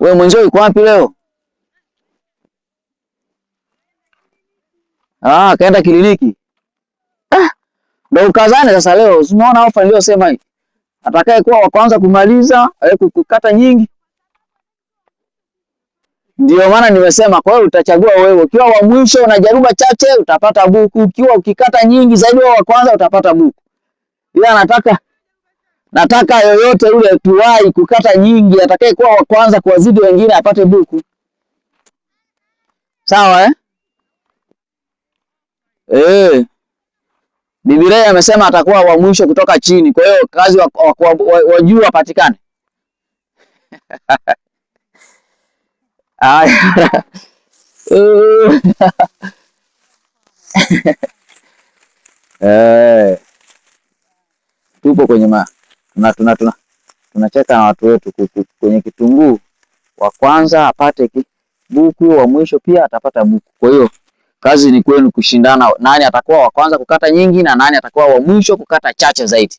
Wewe mwenzio yuko wapi leo? Ah, kaenda kliniki. Ah, ndio ukazane sasa leo. Umeona ofa niliyosema hii. Atakaye kuwa wa kwanza kumaliza, kukata nyingi. Ndio maana nimesema, kwa hiyo utachagua wewe. Ukiwa wa mwisho una jaruba chache utapata buku, ukiwa ukikata nyingi zaidi wa kwanza utapata buku. Ila nataka yoyote yule tuwai kukata nyingi, atakaye kuwa wa kwanza kuwazidi wengine apate buku. Sawa eh? Eh. Bibi Ray amesema atakuwa wa mwisho kutoka chini, kwa hiyo kazi wa juu wapatikane. Aya. Eh. Tupo kwenye ma tuna tuna tuna tunacheka na watu wetu kwenye kitunguu, wa kwanza apate buku, wa mwisho pia atapata buku. Kwa hiyo kazi ni kwenu kushindana, nani atakuwa wa kwanza kukata nyingi na nani atakuwa wa mwisho kukata chache zaidi.